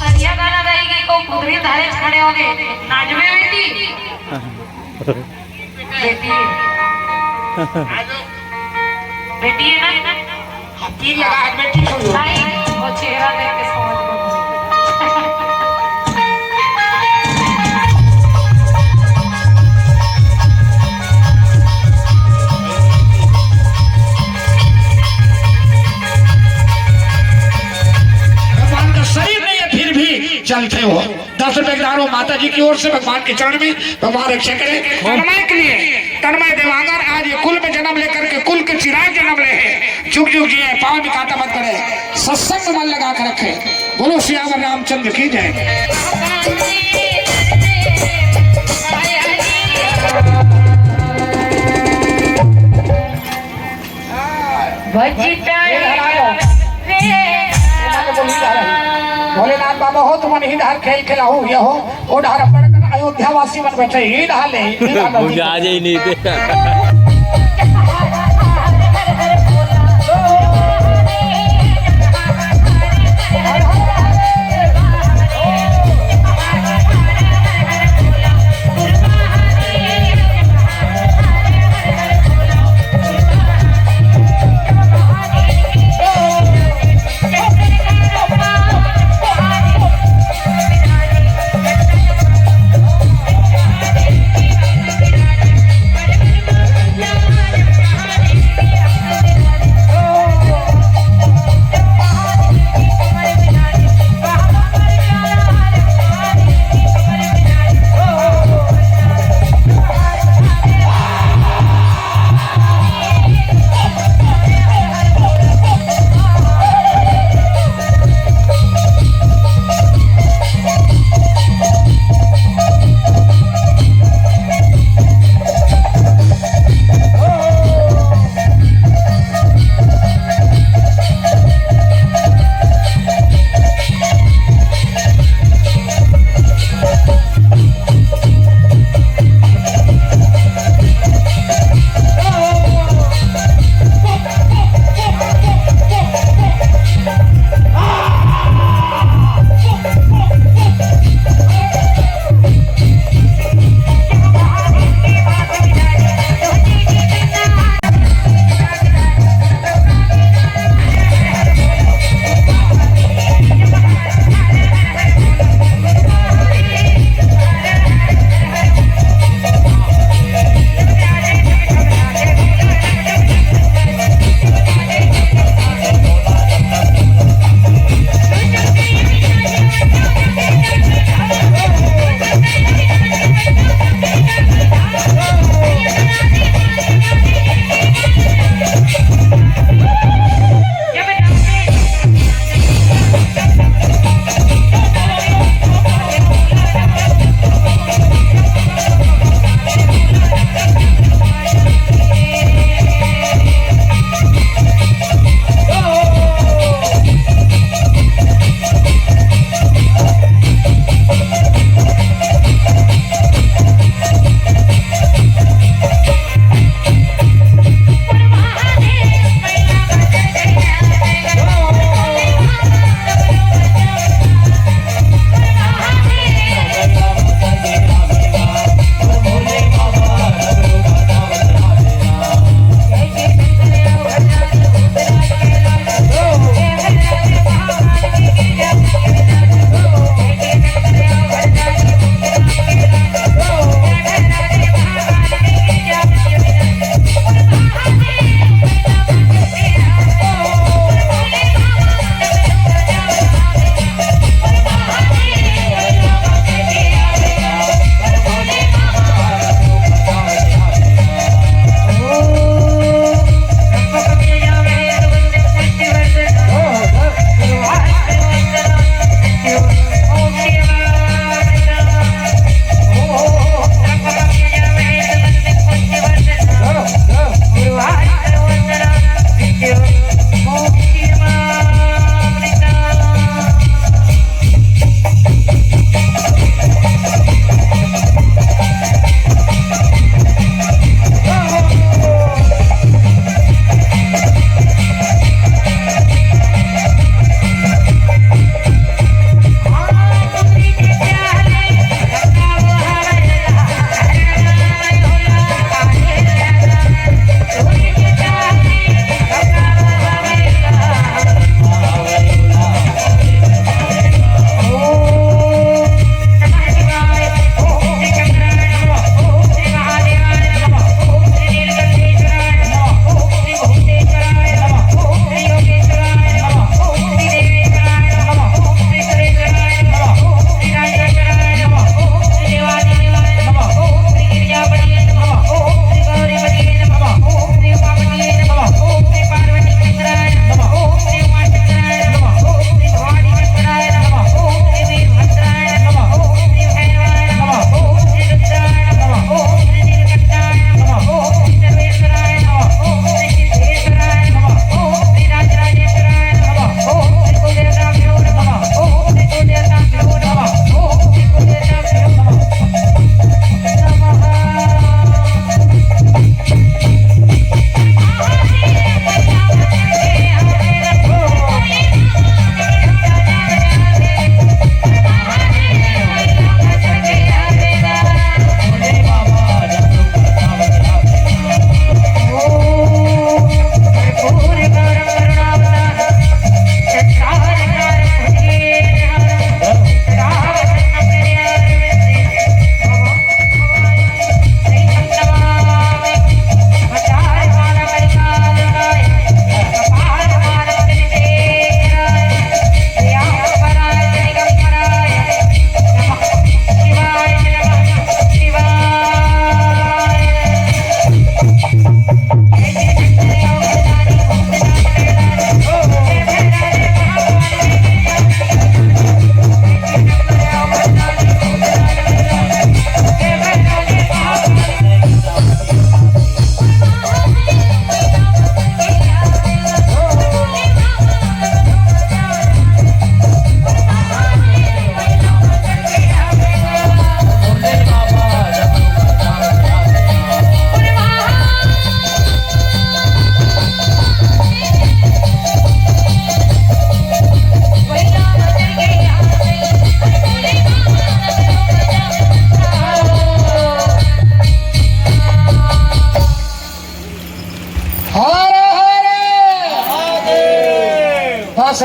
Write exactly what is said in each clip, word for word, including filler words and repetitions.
बढ़िया गाना रहेगी, को कुदरी धारे खड़े होगे, नाचबे बेटी। बेटी है। बेटी है ना? हाँ, तीर लगा है, बेटी छोड़ दो। नहीं, वो चेहरा देख के समझ में। भगवान का शरीर नहीं है, फिर भी चलते हो। दस रुपए के दान हो माता जी की ओर से भगवान के चरण में, भगवान रक्षा करे। तन्मय के लिए, तन्मय देवांगन आज ये कुल में जन्म लेकर के कुल के चिराग जन्म ले हैं। जुग जुग जिए, पाँव भी कांटा मत करे, सत्संग में मन लगा के रखे। बोलो सियावर रामचंद्र की जय। बजता ये धरा लो। रे। ये मान लो, बोल ही जा रहा है। भोलेनाथ बाबा हो, तुमन ही डहर खेल खेलाहू, ये हो, ओ डहर अब्बड़ कन अयोध्या वासी मन बैठे, ही डहर ले, ही डहर ले। मुझे आ जाए नहीं दे।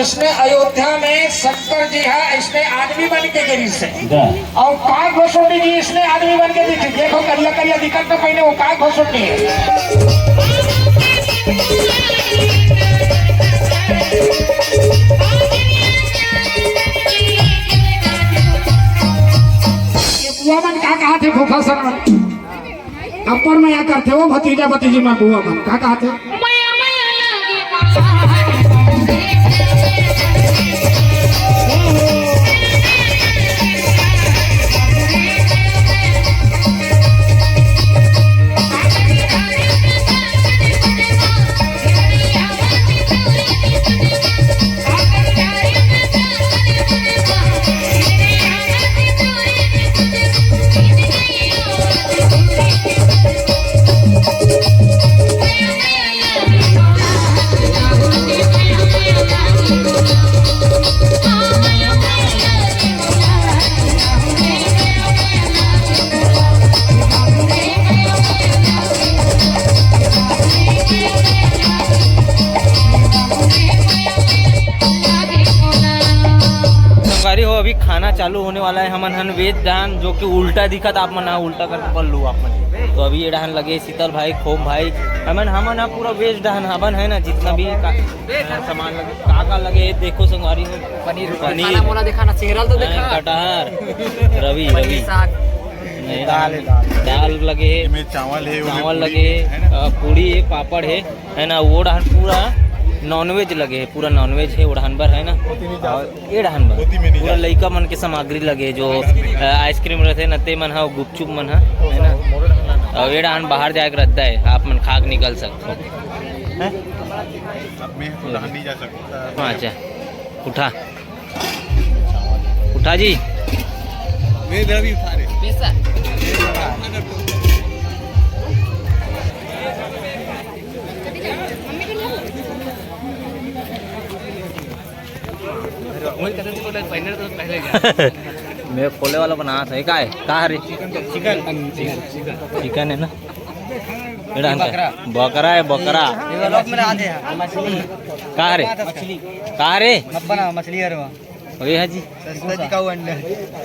इसने अयोध्या में शंकर जी है, इसने आदमी बन के गिरी से। और काय घोसुंडी जी इसने आदमी बन के दिखी। देखो, करिया करिया दिखत तो पहले वो काय घोसुंडी है। ये बुआ मन का कहा थे, फूफा सर मन? अब्बड़ मया करथे वो भतीजा भतीजी मन, बुआ मन का कहा थे? संगवारी हो, अभी खाना चालू होने वाला है। हमन हन वेज डहन, जो कि उल्टा दिखत, आप मन ह उल्टा करके पढ़ लू आप मन। तो अभी ये डहन लगे शीतल भाई, खोम भाई, हमन, हमन ह पूरा वेज डहन हबन, है ना, जितना भी का, सामान लगे, का का लगे, ये देखो संगवारी हो। पनीर, पनीर। खाना मोला दिखाना, चेहरा तो हाँ, दिखा। कटहर, रवि, पनीर रवि। साग। नहीं, दाल है, दाल। दाल लगे हे, एमे चावल है, ओमे चावल पूरी लगे हे, है ना? अ, पूरी है, पापड़ है, है ना? वो डहन पूरा नॉनवेज लगे हे, पूरा नॉनवेज है, वो डहन बर, है ना? होती नहीं जा और सकती। ये डहन बर होती में नहीं पूरा जा लइका मन के सामग्री लगे, जो, अ, आइसक्रीम रहते ना, ते मन हा, गुपचुप मन हा, है ना? और ये डहन बाहर जाए के रहता है, आप मन खा के निकल सकते हो। हैं? अब मैं तो डहन नहीं जा सकता। हाँ, अच्छा, उठा। उठा जी। मैं इधर भी उठा रहे। मैं खोले वाला बना था। ये का है? का है रे? चिकन, चिकन, चिकन है ना? एड़ा हन का? बकरा। बकरा है, बकरा। ये व्लॉग में आ दे। का रे? मछली। का रे? मत बना, मछली है रे। अरे हाँ जी। सस्ता दिखाओ अंडा।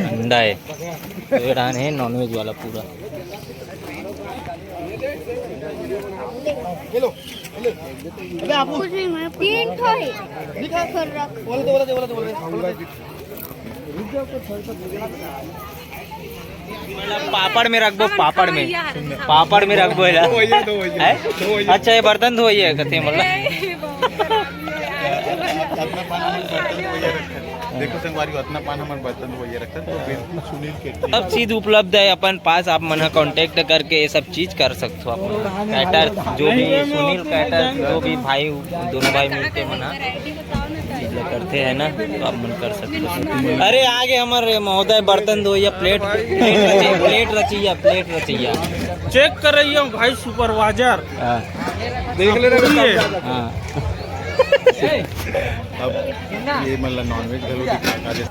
अंडा है। तो ये डहन है नॉनवेज वाला पूरा। कुछ नहीं, मैं तीन ठो है। दिखा। फिर रख। बोले तो, बोले तो, बोले तो, बोले तो। पापड़ में रखबो, पापड़ में, पापड़ में रखबो एला। धोइए, धोइए। हैं? धोइए। अच्छा, ये बर्तन धोइए कथे मतलब। अतना पान हमन बर्तन धोइए रखथन। देखो संगवारी, अतना पान हमन बर्तन धोइए रखथन, तो बिल्कुल सुनील केटरिंग। सब चीज उपलब्ध है अपन पास, आप मन ह कॉन्टैक्ट करके ये सब चीज कर सकते हो। तो अपन कैटर, जो भी सुनील कैटर, जो भी भाई, दोनों भाई मिलके मना चीज ला करते हैं ना, तो आप मन कर सकते हो। अरे आगे हमारे महोदय बर्तन धोइया, प्लेट, प्लेट रचिया, प्लेट रचिया, प्लेट रचिया। चेक कर रही हूँ भाई सुपरवाइजर। हाँ। देख ले रहे हैं। हाँ। अब ये मतलब नॉनवेज घलो दिखा दे।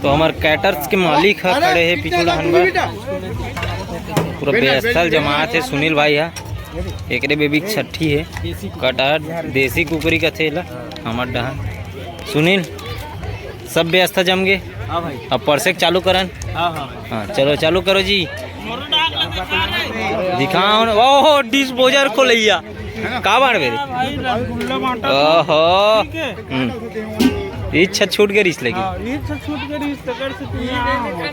तो हमार कैटर्स के मालिक ह खड़े हे पीछू डहन बर। पूरा बेस्थल जमात हे सुनील भाई ह। एकरे बेबी के छठी हे। कटहर देसी कुकरी कथे एला हमर डहन। सुनील, सब व्यवस्था जम गे। हाँ भाई। अब परसेक चालू करन। हाँ, हाँ। हाँ, चलो चालू करो जी। दिखाओ न। ओहो, डिस्पोजल खोलैया। का बांटबे रे? भाई, रसगुल्ला बांटा था। ओहो। ठीक है। हम्म। इच्छा छूट गई रिस लेकिन। हाँ, इच्छा छूट गई रिस तकर से तुम यहाँ हो। हाँ।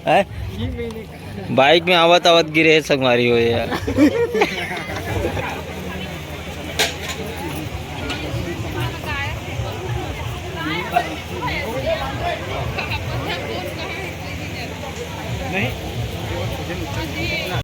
हैं? बाइक में आवत आवत गिरे हे संगवारी हो यार।